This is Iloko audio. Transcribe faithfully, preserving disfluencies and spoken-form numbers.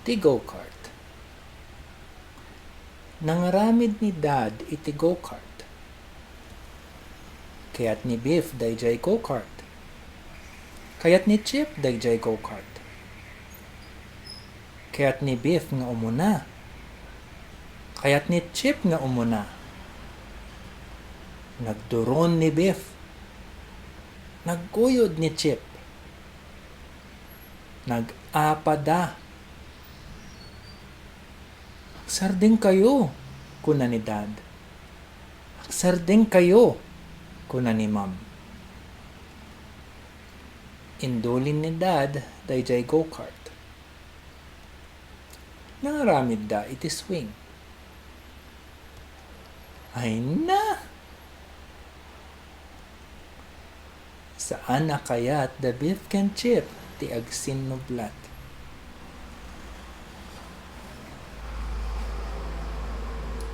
Ti go-kart. Nangaramid ni Dad iti go-kart. Kayat ni Biff daydiay go-kart. Kayat ni Chip daydiay go-kart. Kayat ni Biff nga umuna. Kayat ni Chip nga umuna. Nagduron ni Biff. Nagkuyod ni Chip. Nag-apada. "Agsardengkayo," kuna ni Dad. "Agsardengkayo," kuna ni Ma'am. Indulin ni Dad daydiay go-kart. Nangaramidda iti swing. Ay na! Saan a kayat da Biff ken Chip ti agsinnublat.